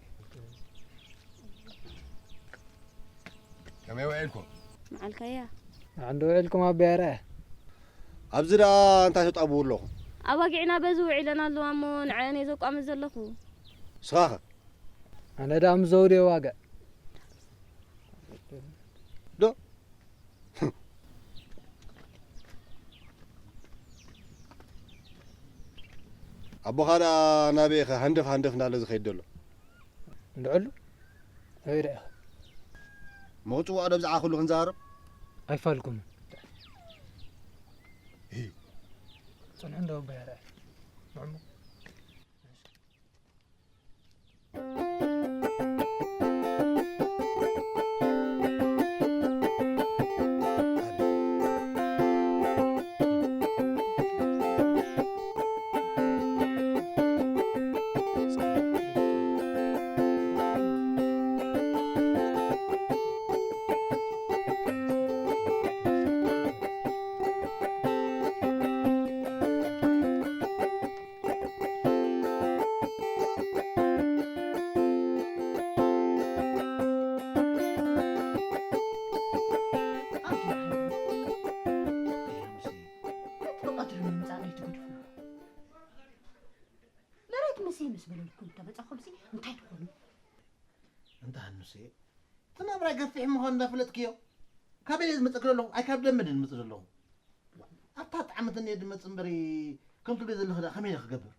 ከመይ ውዒልኩም? መዓልካያ። ንዓንዶ ውዒልኩም ኣቦይ ኣርኣያ? ኣብዚ ደኣ እንታይ ተጣብዉ ኣለኹም? ኣባጊዕና በዚ ውዒለን ኣለዋ እሞ ንዐአን እየ ዘቋምት ዘለኹ። ንስኻኸ? ኣነ ደኣ ምስ ዘውዴ ዋግዕ። ዶ? ኣቦኻ ደኣ ናበይ ኢኸ ሃንደፍ ሃንደፍ እንዳለ ዝኸይድ ዘሎ? እንድዕሉ? ኣበይ ርኢኻ? ምኽጽዋዕ ዶ ብዛዕባ ኩሉ ክንዛረብ? ኣይፋልኩምን። ሂ። ጽንሑ እንዶ ኣቦይ ኣርኣያ። ንዕሞ። መሬት መሰይ ምስ በለልኩም ተመጻኹምሲ እንታይ ትኾኑ? እንተ ሃኑሰ፣ እቲ ናብራ ገፊሕ ምዃኑ እንዳፈለጥክዮ፣ ካበይ እየ ዝመጽእ ዘለኹ? ኣይ ካብ ደምበ ድየ ዝመጽእ ዘለኹ? ኣብታ ጣዕመት እኒሄ ድመጽእ እምበሪ፣ ከም ትብሊ ዘለኺ ደኣ ከመይ ኢለ ክገብር?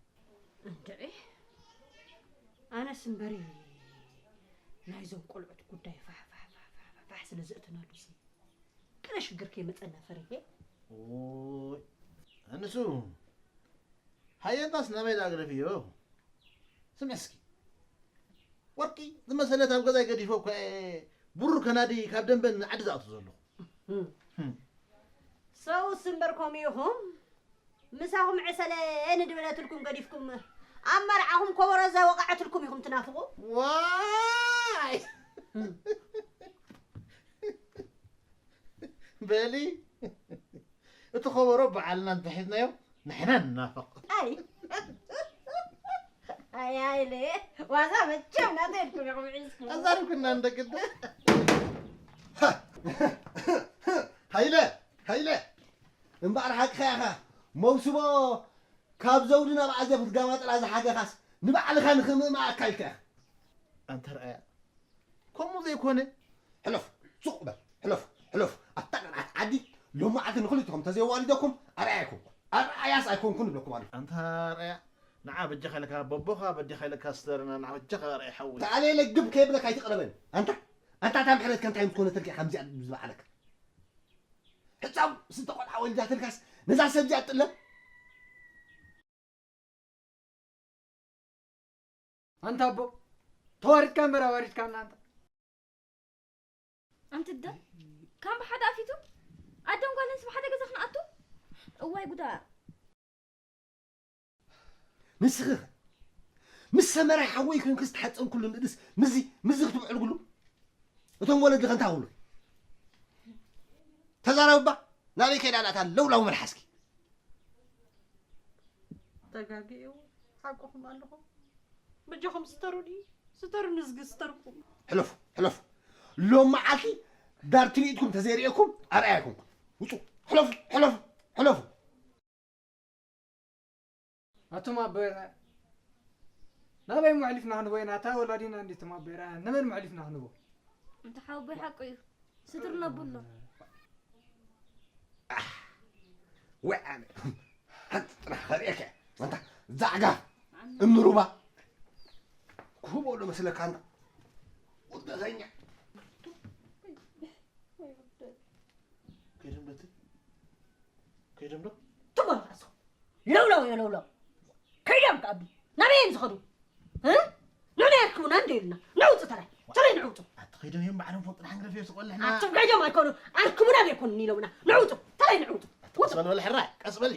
እንድዒ፣ ኣነስ እምበሪ ናይዞም ቆልዑት ጉዳይ ፋሕ ፋሕ ፋሕ ፋሕ ፋሕ ስለ ዘእተናሉ ሲ፣ ገለ ሽግር ከይመጸና ፈሪሄ። ኦይ፣ ኣነሱ፣ ሃየንታስ ናበይ ደኣ ግደፍዮ? ስምዒ እስኪ። ወርቂ ዝመሰለት ኣብ ገዛይ ገዲፎ እኳ እየ ብሩር ከናዲ ካብ ደንበ ንዓዲ ዝኣቱ ዘለኹ። ሰውስ እምበር ከምኡ ኢኹም። ምሳኹም ዕሰለ ንድበለትልኩም ገዲፍኩም፣ ኣብ መርዓኹም ኮበሮ ዘወቕዐትልኩም ኢኹም ትናፍቑ። ዋይ! በሊ፣ እቲ ከበሮ በዓልና እንተሒዝናዮ፣ ንሕና ንናፈቕ። ኣይ። ኣይ፣ ሃይለ፣ ዋዛ መቸም ናተይ ኢልኩም ኢኹም ሒዝኩም። ኣዛርብክና እንደ ግዲ። ሃይለ፣ ሃይለ፣ እምበኣር ሓቅኻ ኢኻ። መውስቦ ካብ ዘውዲ ናብ ዓዘብ ክትጋባጥላ ዝሓገኻስ ንባዕልኻ ንኽምእማኣካ ኢልካ ኢኻ። ኣንተ ርኣያ፣ ከምኡ ዘይኮነ። ሕለፉ፣ ሱቕ በል፣ ሕለፉ፣ ሕለፉ። ኣታ ቀንዓት ዓዲ፣ ሎማዓንቲ ንኽልቲኹም ተዘይዋሊደኩም ኣርኣያ ኣይኮንኩን። ኣርኣያስ ኣይኮንኩን እብለኩም ኣለኹ። ኣንታ ኣርኣያ፣ ንዓ በጃኻ ኢለካ ቦቦኻ፣ በጃኻ ኢለካ ስተርና፣ ንዓ በጃኻ ኣርኣያ ሓወይ። ተኣለየ ለግብ ከይብለካ ኣይትቕረበኒ። ኣንታ፣ ኣንታ እታ ምሕረት ከ እንታይ ምስ ኮነትልካ ኢኻ ከምዚኣ ዝበዓለካ? ሕጻው ስተ ቆልዓ ወሊዳትልካስ ነዛ ሰብ እዚኣ ትጥለም? ኣንታ ኣቦ፣ ተዋሪድካ እምበር ኣዋሪድካና ኣንታ። ኣንቲ ደ፣ ካም ብሓደ ኣፊቱ ኣደን ጓልን ስብ ሓደ ገዛ ክንኣቱ? እዋይ ጉዳ። ንስኺ ኸ ምስ ሰመራይ ሓወይ ኮንኪ ዝተሓጸንኩሉ ንእድስ ምዚ፣ ምዚ ክትምዕልጉሉ? እቶም ወለዲ ከ እንታይ ክብሉ? ተዛረብባ፣ ናበይ ከይዳ ናታ ለውላው መልሓስኪ? ተጋግዩ፣ ሓቁኹም ኣለኹም። በጃኹም ስተሩኒ፣ ስተሩኒ፣ እዝጊ ስተርኩም። ሕለፉ፣ ሕለፉ። ሎም መዓልቲ ዳር ትርኢትኩም ተዘይርእየኩም ኣርኣያ ኣይኮንኩን። ውጹ፣ ሕለፉ፣ ሕለፉ፣ ሕለፉ። ኣቱም ኣቦ ኤረ፣ ናበይ መዕሊፍና ክንቦ ኢና? እታ ወላዲና እንዴ እቱም ኣቦ ኤረ፣ ንመን መዕሊፍና ክንቦ? እንተ ሓወቦይ ሓቁ እዩ። ስትር ነብሎ። ኣሕ፣ ወይ ኣነ። ሓንቲ ጥራሕ ከርእየካ እየ። ኣንታ ዛዕጋ እምኒ ሩባ ክህቦ ዶ መስለካ? ኣንታ ውርደተኛ። ከይዶም ዶ እቲ? ከይዶም ዶ? ትጓል ራሱ። ለውለው የለውለው። ከይዶም ከኣቢ። ናበይ እዮም ዝኸዱ? እ? ንሕና የርክቡና እንደ ኢሉና። ንውጡ ተራይ። ተራይ ንውጡ። ኣቲ ከይዶም እዮም ባዕሎም ፎጥና ሓንግረፍ እዮም ዝቆልሕና። ኣቲ ከይዶም ኣይኮኑ። ኣርክቡና ዘይኮኑ ኢሎምና። ንውጡ። ተራይ ንውጡ። ኣቲ ቀስ በል በል ሕራይ፣ ቀስ በል።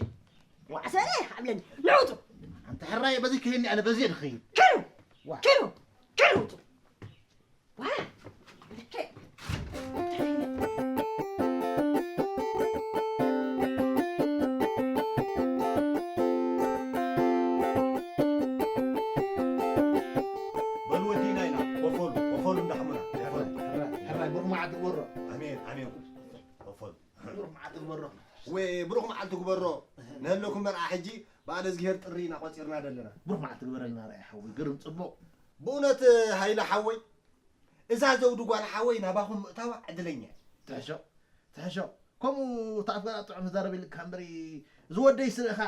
ዋዕሰለ ሓብለኒ። ንውጡ። ኣንቲ ሕራይ በዚ ከይኒ ኣነ በዚ እየ ድኸይድ። ኪዱ። ዋ። ኪዱ። ኪዱ ውጡ። ዋ። ልክዕ። በሉ ወዲእና ኢና። ወፈሉ፣ ወፈሉ እንዳሓሙና። ወፈሉ። ሕራይ፣ ሕራይ፣ ብሩኽ መዓልቲ ግበሮ። ኣሜን፣ ኣሜን። ወፈሉ። ብሩኽ መዓልቲ ግበሮ። ወይ ብሩኽ መዓልቲ ግበሮ። ንህለኩም መርዓ ሕጂ በዓለ እግዚኣብሔር ጥሪ ኢና ቆጺርና ዘለና። ብሩኽ መዓልቲ ግበረልና ርኣይ ሓወይ፣ ግርም ጽቡቕ። ብእውነት ሃይለ ሓወይ፣ እዛ ዘውዲ ጓል ሓወይ ናባኹም ምእታዋ ዕድለኛ እያ። ትሕሾ፣ ትሕሾ። ከምኡ እቲ ኣፍጋር ጥዑም ዝዛረብ ኢልካ እምበሪ፣ ዝወደይ ስለ ኢኻ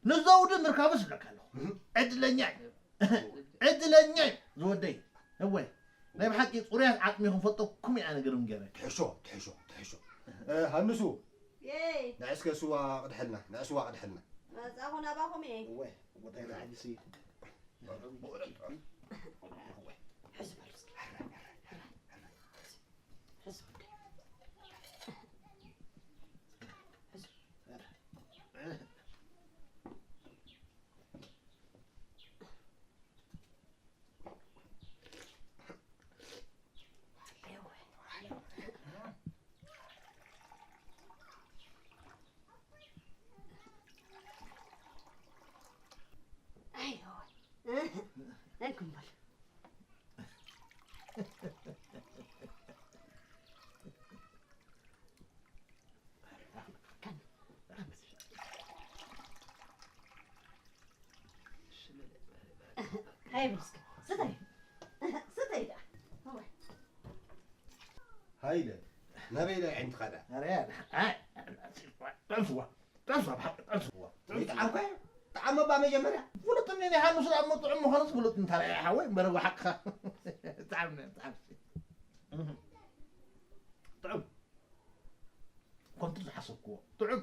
ንዘውዲ ምርካቡስ እብለካ ኣለኹ። እህ። ዕድለኛ እዩ። ዕድለኛ እዩ ዝወደይ። እወ፣ ናይ ብሓቂ ጽሩያት ዓጽሚ ክፈልጠኩም እየ ኣነ ግርም ገይረ። ትሕሾ፣ ትሕሾ፣ ትሕሾ። እ፣ ሃንሱ፣ የይ። ንዕስከ ስዋ ቅድሐልና፣ ንዕስዋ ቅድሐልና። መጻኹ ናባኹም እየ። እወ፣ ቦታይ ንዓይሲ። ሕዝ በሉ እስኪ። ሕዝ ወደይ። ሕዝ። ኣይወ። ኣይኩም በል። ሃይ ብርስክ፣ ስተይ። ስተይ ደኣ። እወ። ሃይለ፣ ናበይ ኢላ ዓይንትኻ ደኣ? ኣረ፣ ኣይ፣ ኣንስዋ። ጠብሱ ኣብ ሓቂ ጠብስዎ። ይጥዓም ኮ ይጥዓም እባ መጀመርያ ፍሉጥ እኒ ናይ ሃኑስ ደኣ እሞ ጥዑም ምዃኑስ ፍሉጥ እንታ ረኣየ ሓወይ እምበር እዋ ሓቅኻ። ጥዓም ጥዓም ጥዑም ከምቲ ዝሓሰብክዎ ጥዑም